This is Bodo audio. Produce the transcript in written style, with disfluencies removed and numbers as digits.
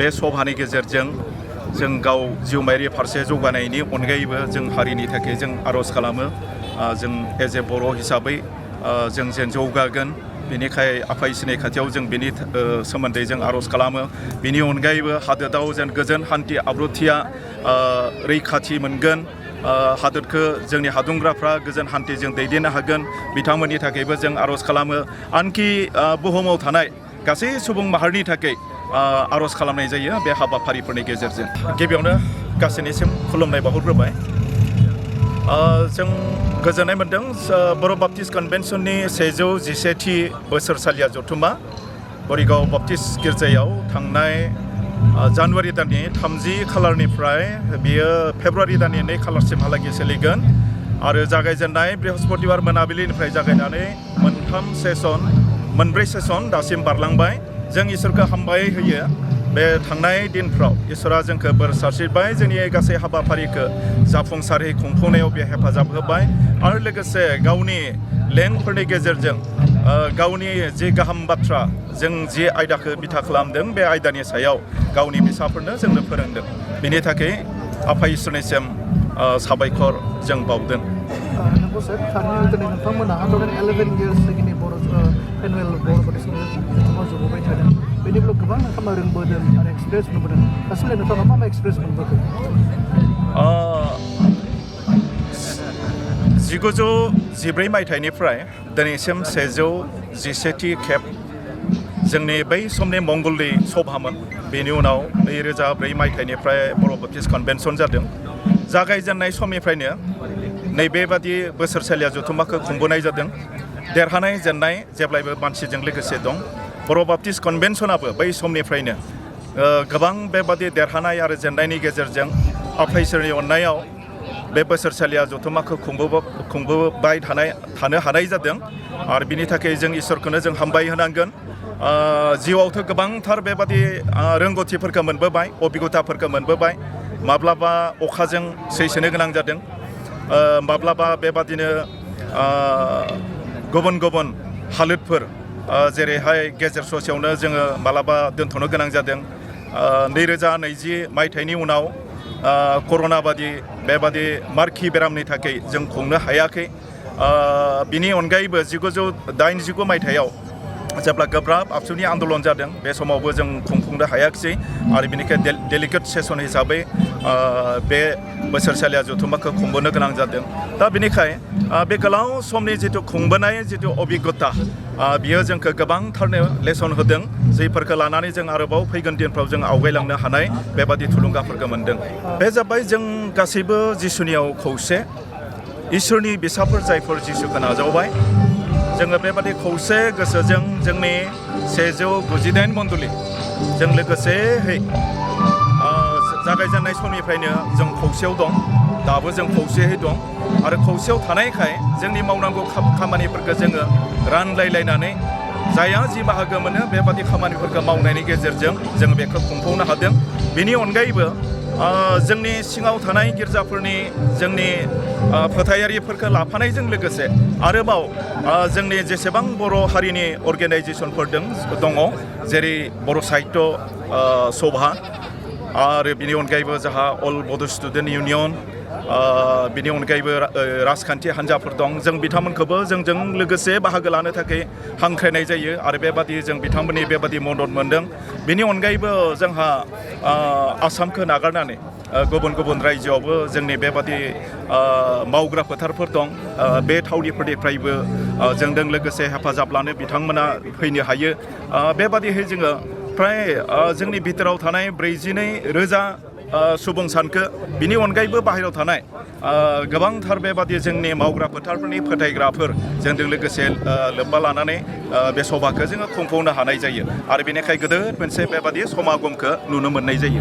बे सभानि गेजेरजों जों गाव जिउमायारि फारसे जौगानायनि अनगायैबो जों हारिनि थाखाय जों आर'ज खालामो जों एज ए बर' हिसाबै जों जेन जौगागोन बेनिखाय आफा इसोरनि खाथियाव जों बेनि सोमोन्दै जों आर'ज खालामो बेनि अनगायैबो हादोराव जेन गोजोन हान्थि आब्रुथिया रैखाथि मोनगोन हादोरखौ जोंनि हादुंग्राफ्रा गोजोन हान्थिजों दैदेननो हागोन बिथांमोननि थाखायबो जों आर'ज खालामो आनखि बुहुमाव थानाय गासै सुबुं माहारिनि थाखाय आर'ज खालामनाय जायो बे हाबाफारिफोरनि गेजेरजों गिबियावनो गासैनिसिम खुलुमनाय बावहरग्रोबाय जों गोजोननाय मोन्दों बर' बाप्टिस्ट कनभेन्सननि 111थि बोसोरसालिया जथुम्मा बरिगाव बाप्टिस्ट गिर्जायाव थांनाय जानुवारि दाननि 30 खालारनिफ्राय बियो फेब्रुवारि दाननि 2 खालारसिमहालागै सोलिगोन आरो जागायजेननाय बृहस्पतिबार मोनाबिलिनिफ्राय जागायनानै मोनब्रै सेसन दासिम बारलांबाय जों इसोरखौ हामबाय होयो बे थांनाय दिनफ्राव इसोरा जोंखौ बोर सारस्रिबाय जोंनि गासै हाबाफारिखौ जाफुंसारै खुंफुंनायाव बे हेफाजाब होबाय आरो लोगोसे गावनि लेंकफोरनि गेजेरजों गावनि जि गाहाम बाथ्रा जों जि आयदाखौ बिथा खालामदों बे आयदानि सायाव गावनि फिसाफोरनो जोंनो फोरोंदों बेनि थाखाय आफा इसोरनिसिम साबायखर जों बावदों नंगौ सर थारैनो दिनै नोंथांमोना 111 इयार्स जोंनि बर' एनुवेल बर' बाप्टिस्ट जौगाबाय थादों बेनिफ्राय गोबां नोंथाङा रोंबोदों आरो एक्सपिरियेन्स मोनबोदों गासैबो नोंथाङा मा एक्सपिरियेन्स मोनबोखो 1914 मायथाइनिफ्राय दिनैसिम 111थि खेब जोंनि बै समनि मंगलदै सभामोन बेनि उनाव 2004 मायथाइनिफ्राय बर' बाप्टिस्ट कनभेन्सन जादों जागायजेननाय समनिफ्रायनो नैबेबादि बोसोरसालिया जथुम्माखौ खुंबोनाय जादों देरहानाय जेननाय जेब्लायबो मानसिजों लोगोसे दं बर' बाप्टिस्ट कनभेन्सनाबो बै समनिफ्रायनो गोबां बेबादि देरहानाय आरो जेननायनि गेजेरजों आफा इसोरनि अननायाव बे बोसोरसालिया जथुम्माखौ खुंबोबाय थानो हानाय जादों आरो बिनि थाखाय जों इसोरखौनो जों हामबाय होनांगोन जिउआवथ' गोबांथार बेबादि रोंगौथिफोरखौ मोनबोबाय अभिगथाफोरखौ मोनबोबाय माब्लाबा अखाजों सैसोनो गोनां जादों माब्लाबा बेबादिनो गुबुन गुबुन हालोदफोर जेरैहाय गेजेर ससेयावनो जोङो माब्लाबा दोनथ'नो गोनां जादों 2020 मायथाइनि उनाव कर'ना बेबादि मारखि बेरामनि थाखाय जों खुंनो हायाखै बिनि अनगायैबो 1989 मायथाइयाव जेब्ला गोब्राब आबसुनि आन्दलन जादों बे समावबो जों खुंफुंनो हायाखिसै आरो बेनिखायनो डेलिगेट सेसन हिसाबै बे बोसोरसालिया जथुम्माखौ खुंबोनो गोनां जादों दा बेनिखाय बे गोलाव समनि जिथु खुंबोनाय जिथु अभिगथा बियो जोंखौ गोबांथारनो लेसन होदों जायफोरखौ लानानै जों आरोबाव फैगोन दिनफ्राव जों आवगायलांनो हानाय बेबादि थुलुंगाफोरखौ मोन्दों बे जाबाय जों गासैबो जिसुनियाव खौसे इसोरनि बिसाफोर जायफोर जिसुखौ नाजावबाय जोङो बेबादि खौसे गोसोजों जोंनि 198 मण्डलि जों लोगोसेहै जागायजेननाय समनिफ्रायनो जों खौसेयाव दं दाबो जों खौसेयै दं आरो खौसेयाव थानायखाय जोंनि मावनांगौ खामानिफोरखौ जोङो रानलायलायनानै जायहा जि बाहागो मोनो बेबादि खामानिफोरखौ मावनायनि गेजेरजों जों बेखौ खुंफुंनो हादों बेनि अनगायैबो जोंनि सिङाव थानाय गिर्जाफोरनि जोंनि फोथायारिफोरखौ लाफानायजों लोगोसे आरोबाव जोंनि जेसेबां बर' हारिनि अर्गेनाइजेसनफोर दङ जेरै बर' साहित्य सभा आरो बिनि अनगायैबो जोंहा अल बड' स्टुडेन्ट इउनियन बिनि अनगायैबो राजखान्थि हान्जाफोर दं जों बिथांमोनखौबो जोंजों लोगोसे बाहागो लानो थाखाय हांख्रायनाय जायो आरो बेबादि जों बिथांमोननि बेबादि मदद मोन्दों बिनि अनगायैबो जोंहा आसामखौ नागारनानै गुबुन गुबुन रायजोआवबो जोंनि बेबादि मावग्रा फोथारफोर दं बे थावनिफोरनिफ्रायबो जोंजों लोगोसे हेफाजाब लानो बिथांमोना फैनो हायो बेबादिहै जोङो फ्राय जोंनि भितराव थानाय 42,000 सुबुं सानखो बिनि अनगायैबो बाहेरायाव थानाय गोबांथार बेबादि जोंनि मावग्रा फोथारफोरनि फोथायग्राफोर जोंजों लोगोसे लोब्बा लानानै बे सभाखौ जोङो खुंफुंनो हानाय जायो आरो बेनिखाय गोदोर मोनसे बेबादि समागमखौ नुनो मोननाय जायो